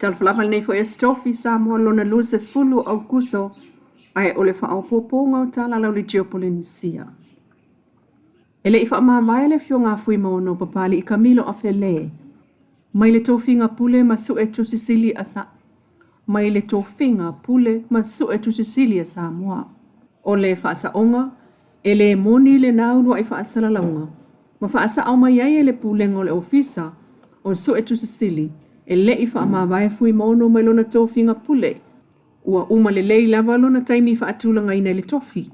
Talofa lava lenei foi Aso Tofi Samoa lona 20 o Aukuso ae o le faaopoopoga o tala lau le Geopolenesia. E le i faamavae le afioga a Fuimaono Papali'i Kamilo Afelē mai le tofiga pule ma sue tusi sili a Sa mai le tofiga pule ma sue tusi sili a Samoa. O le faasaoga, e le moni lena uluai faasalalauga ma faasao mai ai e le Pulega o le Ofisa o Suetusi Sili e le i faamavae Fuimaono mai lona tofiga pule. Ua uma lelei lava lona taimi faatulagaina i le tofi.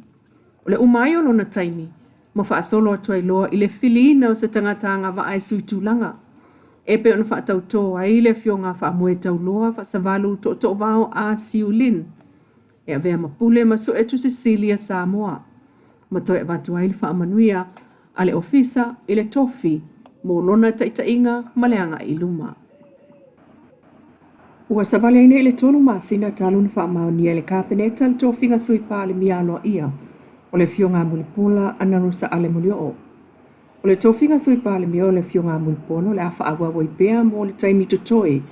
O le uma ai o lona taimi ma faasolo atu ai loa i le filiina o se tagata agavaa e suitulaga e pei ona faatautō ai le Afioga a Faamoetauloa Faasavalu Tootooavao A. Siu Lin e avea ma pule ma Suetusi Sili a Samoa ma toe avatu ai le faamanuia a le Ofisa i le tofi mo lona taitaiga ma le agai i luma. Ua savali ai nei le tolu masina talu ona faamaonia e le Kapeneta le tofiga Sui Palemia aloaia o le Afioga a Mulipola Anarosa Ale Molioo. O le tofiga Sui Palemia o le Afioga a Mulipola o le a faaauau ai pea mo le taimi totoe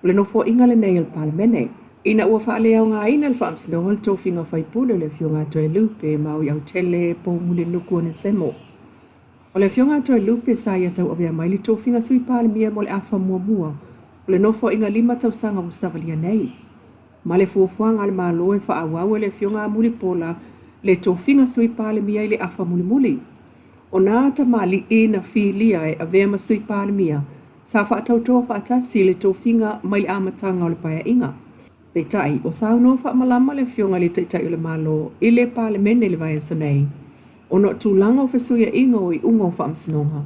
o le Nofoaiga lenei a le Palemene. Ina ua faaleaogaina le Faamasinoga le tofiga faipule o le Afioga a Toelupe Maui Autele Poumulinuku Onesemo. O le Afioga a Toelupe sa ia tauavea mai le tofiga Sui Palemia mo le afa muamua o le Nofoaiga lima tausaga ua savalia nei. Ma le fuafuaga a le Malo e faaauau e le Afioga a Mulipola le tofiga Sui Palemia i le afa mulimuli. O nā tamalii na filia e avea ma Sui Palemia sa faatautoa faatasi i le tofiga mai le amataga o le Paeaiga. Peitai, ua saunoa faamalama le Afioga i le Taitai o le Malo i le Palemene i le vaiaso nei, ona o tulaga o fesuiaiga o iuga o faamasinoga,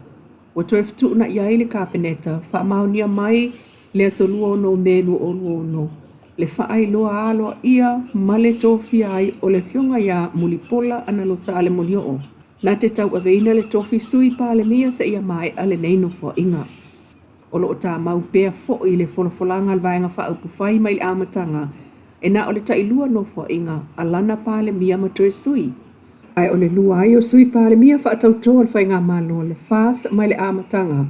ua toe fetuunai ai le Kapeneta faamaonia mai le aso 26 Me 2026 le faailoa aloaia ma le tofia ai o le Afioga ia Mulipola Anarosa Ale Molioo na te tauaveina le tofi Sui Palemia seia maea lenei nofoaiga. O lo o tamau pea foi le folafolaga a le Vaega Faaupufai mai le amataga e na o le tailua nofoaiga a lana Palemia ma toe sui. Ae o le lua ai o Sui Palemia faatautoa o le Faigamalo a le FAS mai le amataga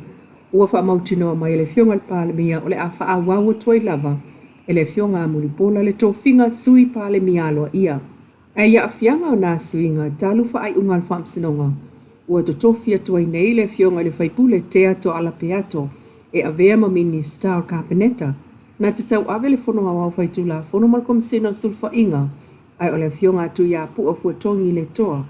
ua faamautinoa mai e le Afioga i le Palemia o le a faaauau atu ai lava e le Afioga a Mulipola le tofiga Sui Palemia aloaia. Ae i aafiaga o nā suiga talu faaiuga a le Faamasinoga, ua totofi atu ai nei le Afioga i le Faipule Tea Toala Peato e avea ma Minisita o le Kapeneta na te tauave le Fono Aoao Faitulafono ma le Komesina o Sulufaiga, ae o le Afioga a Tuiapu'a Fuatogi Letoa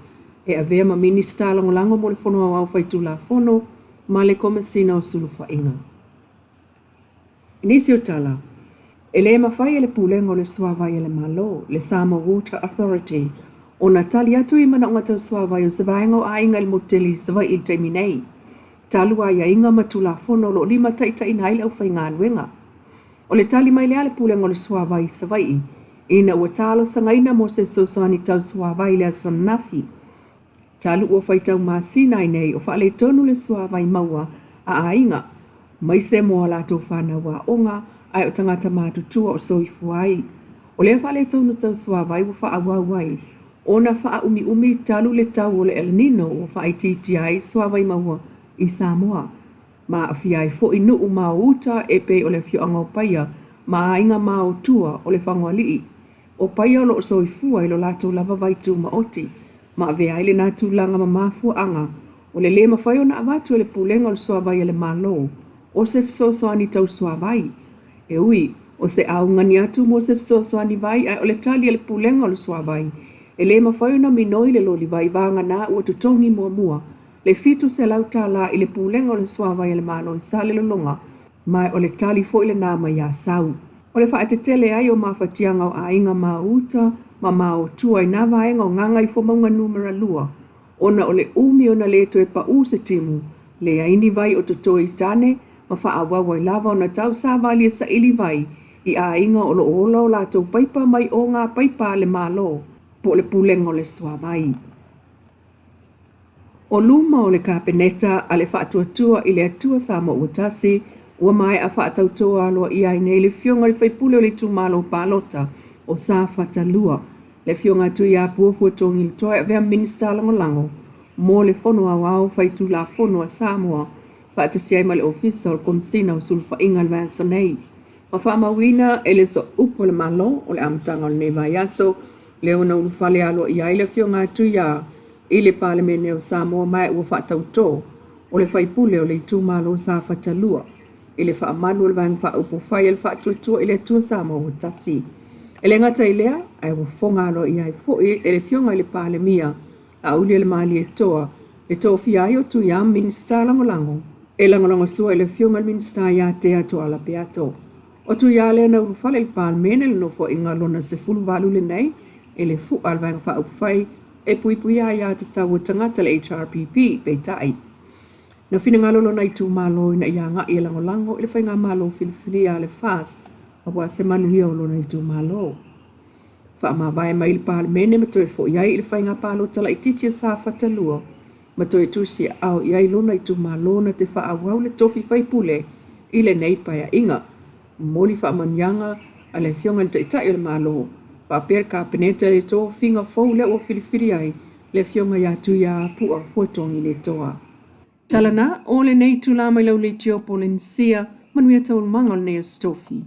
e avea ma Minisita Lagolago mo le Fono Aoao Faitulafono ma le Komesina o Sulufaiga. I nisi o tala, e le mafai e le Pulega o le Suavai a le Malo, le Samoa Water Authority, ona tali atu i manaoga tau suavai o se vaega o aiga i le motu tele i Savaii i le taimi nei, talu aiaiga ma Tulafono o lo o limataitaiina ai le aufaigaluega. O le tali mai lea a le Pulega o le Suavai i Savaii ina ua talosagaina mo se fesoasoani tau suavai i le aso ananafi, Talu ua faitau masina ai nei o faaletonu le suavai maua a aiga, maise mo a latou fanau aoga ae o tagata matutua o soifua ai. O lea faaletonu tau suavai ua faaauau ai ona faaumiumi talu le tau o le El Nino ua faaitiitia ai suavai maua i Samoa ma aafia ai foi nuu ma o uta e pei o le afioaga o Paia ma aiga ma o tua o Lefagoalii. O Paia o lo o soifua i lo latou lava vai tumaoti, ma avea ai lena tulaga ma mafuaaga o le le mafai ona avatu e le Pulega o le Suavai a le Malo o se fesoasoani tau suavai. E ui o se augani atu mo se fesoasoani vai ae o le tali a le Pulega o le Suavai, e le mafai ona minoi le loli vai vagana ua totogi muamua le $700 i le Pulega o le Suavai a le Malo i Salelologa Ma o le tali foi lena mai Asau. O le faatetele ai o mafatiaga o aiga ma uta ma ma o tua i nā vaega o Gagaifomauga Numera 2, ona o le umi ona le toe paʻū se timu, leai ni vai o totoe i tane ma faaauau ai lava ona tausavali e saili vai i aiga o lo o ola o latou paipa mai o ngā paipa a le Malo po o le Pulega o le Suavai. O luma o le Kapeneta a le Faatuatua i le Atua Samoa ua Tasi, ua maea faatautoa aloaia ai nei le Afioga i le Faipule o le Itumalo Palota o Safata 2, le Afioga a Tuiapuo Fuatogi Letoa e avea ma Minisita Lagolago mo le Fono Aoao Faitulafono a Samoa faatasi ai ma le Ofisa o le Komesina o Sulufaiga i le vaiaso nei. Ma faamauina e le Sooupu o le Malo o le amataga o lenei vaiaso, lea ua na ulufale aloaia ai le Afioga a Tuia i le Palemene o Samoa ma ua faatautō o le faipule o le itumalo Safata 2 i le faamalu o le Vaega Faaupufai a le Faatuatua i le Atua Samoa ua Tasi. E le gata i lea, ae ua fofoga aloaia ai foi e le Afioga i le Palemia Laaulialemalietoa le tofia ai o Tuia ma Minisita Lagolago e lagolagosua i le Afioga i le Minisita ia Tea Tooala Peato. O Tuia lea na ulufale i le Palemene i le Nofoaiga Lona 18 lenei i le fu'a a le Vaega Faaupufai e Puipuia Aia Tatau a Tagata le HRPP, peitai, na finagalo lona itumalo ina ia agai e lagolago i le faigamalo filifilia a le FAST aua se manuia o lona itumalo. Faamavae mai le Palemene ma toe foi ai i le faiga palota laitiiti a Safata 2 ma toe tusiaao i ai lona itumalo na te faaauau le tofi faipule i lenei paeaiga. Momoli faamanuiaga a le Afioga i le Taitai o le Malo faapea le Kapeneta i le tofiga fou lea ua filifili ai le Afioga ia Tuiaapua Fuatogiletoa. Tala na o lenei itula mai lau leitio Polenisia, manuia taualumaga o lenei aso Tofi.